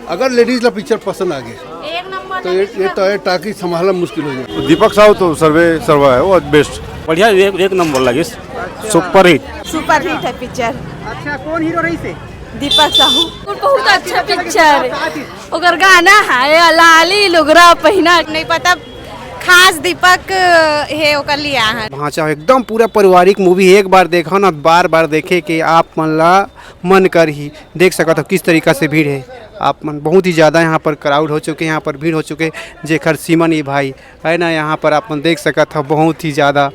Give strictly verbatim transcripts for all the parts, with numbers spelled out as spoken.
अगर लेडीज ला पिक्चर पसंद आ गए एक नंबर तो ये, ये तो है, टाकी संभालना मुश्किल हो जाए। दीपक साहू तो सर्वे सर्वा है, वो बेस्ट। बढ़िया, एक, एक नंबर लगिस। Super hit. सुपर हिट है पिक्चर। अच्छा, कौन हीरो रहिसे? दीपक साहू। बहुत अच्छा पिक्चर है। ओकर गाना है लाली लुगरा पहिना, नहीं पता, खास दीपक हे ओकर लिए आहन। भांचा एकदम पूरा पारिवारिक मूवी, एक बार देखो ना, बार बार देखे के आप मन ला मन कर ही। देख सकत हो किस तरीका से भीड़ है, आप मन बहुत ही ज़्यादा यहाँ पर क्राउड हो चुके हैं, यहाँ पर भीड़ हो चुके हैं, जेकर सीमा नहीं भाई है ना। यहाँ पर आप मन देख सकत हो बहुत ही ज़्यादा।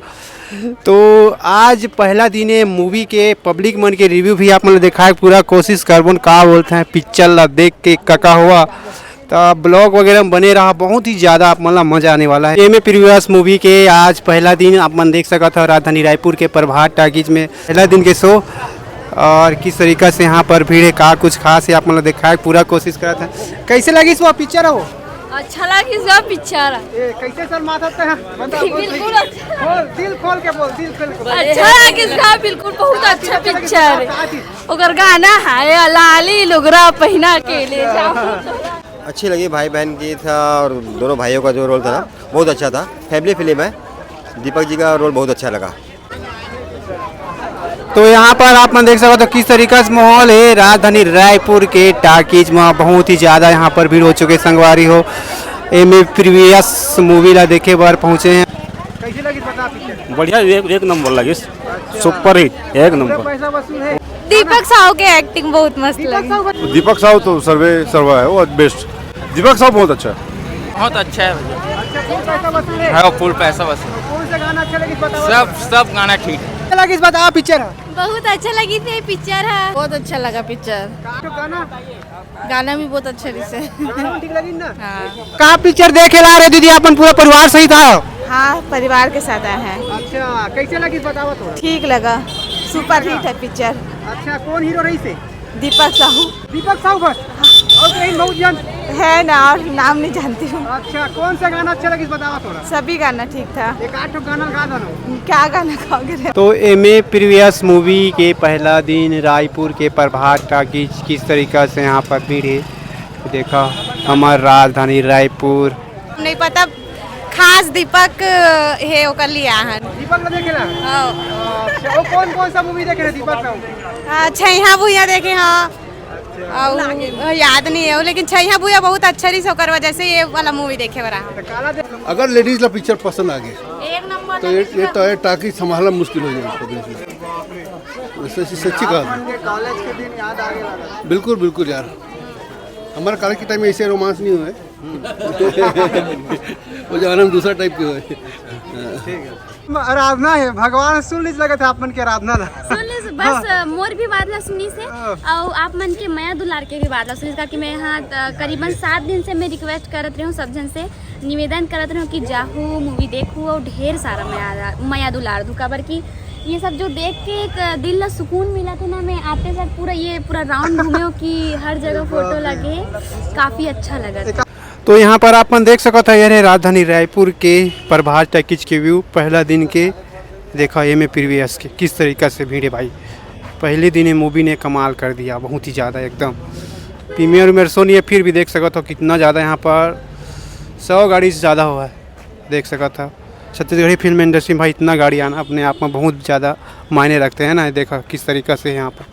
तो आज पहला दिन है मूवी के, पब्लिक मन के रिव्यू भी आप मन ला दिखाए के पूरा कोशिश करबन, का बोलते हैं पिक्चर ला देख के का का हुआ। तो ब्लॉग वगैरह में बने रहा, बहुत ही ज़्यादा आप मन ला मज़ा आने वाला है। एम ए प्रीवियस मूवी के आज पहला दिन आप मन देख सकत हो राजधानी रायपुर के प्रभात टाकीज में पहला दिन के शो, और किस तरीका से यहाँ पर भीड़ है, का कुछ खास है आप मन ला दिखाए के पूरा कोशिश करत है। कैसे लगिस वो पिक्चर हो? अच्छा लगिस वो पिक्चर। ए, कैसे शर्मात हस? बता, बोल। बिल्कुल अच्छा। खोल, दिल खोल के बोल, दिल खोल के बोल। अच्छा लगिस वो, बिल्कुल बहुत अच्छा पिक्चर है। ओकर गाना है लाली लुगरा पहिना के ले जाओ। अच्छी लगी, भाई बहन की था और दोनों भाइयों का जो रोल था ना, बहुत अच्छा था। फैमिली फिल्म है, दीपक जी का रोल बहुत अच्छा लगा। तो यहाँ पर आप मन देख सकत हो किस तरीका से माहौल है राजधानी रायपुर के टाकीज में। बहुत ही ज़्यादा यहाँ पर भीड़ हो चुके संगवारी हो, एम ए प्रीवियस मूवी ला देखे बर पहुँचे हैं। कैसी लगी बता पिक्चर? बढ़िया, एक, एक नंबर लगिस। सुपर हिट, एक नंबर। पैसा वसूल है। दीपक साहू के एक्टिंग बहुत मस्त लगी। दीपक साहू तो सर्वे सर्वा है, वो बेस्ट। दीपक साहू बहुत अच्छा है। बहुत अच्छा है भैया। अच्छा, फुल पैसा वसूल है। हाँ, फुल पैसा वसूल। कौन सा गाना अच्छा लगिस बताओ। सब, सब गाना ठीक है। अच्छा लगिस बताओ पिक्चर। बहुत अच्छा लगिस पिक्चर है। बहुत अच्छा लगा पिक्चर। गाना? गाना भी बहुत अच्छा रहिस है। गाना ठीक लगिस ना? हाँ। का पिक्चर देखे ला रहे दीदी, अपन पूरा परिवार सहित आए हो? हाँ, परिवार के साथ आए हैं। अच्छा, कैसे लगिस बताओ थोड़ा। ठीक लगा, सुपर हिट है पिक्चर। अच्छा, कौन हीरो रहिसे? दीपक साहू। दीपक साहू बस? और कहीं बहुत जन? है ना, और नाम नहीं जानती हूँ। अच्छा, कौन सा गाना अच्छा लगिस बताओ थोड़ा। सभी गाना ठीक था। एक आध ठो गाना गा दो ना। क्या गाना गाओगे रे? तो एम ए प्रीवियस मूवी के पहला दिन रायपुर के प्रभात टाकीज किस तरीका से यहाँ पर भीड़ है, देखा हमार राजधानी रायपुर। नहीं पता, खास दीपक हे ओकर लिए आहन। दीपक ला देखे ला? हाँ। अच्छा, वो कौन कौन सा मूवी देखे रहे दीपक साहू? हाँ, छैहा भुइया देखे हाँ। और याद नहीं है, लेकिन छैहा भुइया बहुत अच्छा रहिस, ओकर वजह से ये वाला मूवी देखे बर आए। अगर लेडीज ला पिक्चर पसंद आ गए एक नंबर तो ये, ये तो है, टाकी संभालना मुश्किल हो जाएगा। सच्ची, सच्ची बात है। कॉलेज के दिन याद आगे लगा। बिल्कुल, बिल्कुल यार, हमारा कॉलेज के टाइम में ऐसे रोमांस नहीं हुआ है। वो जमाना में दूसरा टाइप के हुए। आराधना है, भगवान सुन लीजिए, लगा था आप मन के आराधना ला। सुन लीजिए, बस, हाँ। अ, मोर भी बात ला सुनी से, हाँ। और आप मन के मया दुलार के भी बात ला सुनी से, काकि मैं यहाँ, अ, करीबन सात दिन से मैं रिक्वेस्ट करत रही हूँ सब जन से, निवेदन करत रही हूँ कि जाहू मूवी देखू और ढेर सारा मया, मया दुलार दू, काबर कि ये सब जो देख के एक दिल ला सुकून मिला था ना, मैं आते साथ पूरा ये पूरा राउंड घूमे हूँ कि हर जगह फोटो लगे, काफ़ी अच्छा लगा था। तो यहाँ पर आप मन देख सकत है, ये रहे राजधानी रायपुर के प्रभात टाकीज के व्यू पहला दिन के। देखा एम ए प्रीवियस के किस तरीका से भीड़ है भाई, पहले दिन ये मूवी ने कमाल कर दिया, बहुत ही ज़्यादा एकदम। प्रीमियर उमियर शो नहीं है, फिर भी देख सकत हो कितना ज़्यादा यहाँ पर सौ गाड़ी से ज़्यादा हुआ है। देख सकत हो छत्तीसगढ़ी फिल्म इंडस्ट्री में भाई इतना गाड़ी आना अपने आप में बहुत ज़्यादा मायने रखते हैं ना। देखा किस तरीका से यहाँ पर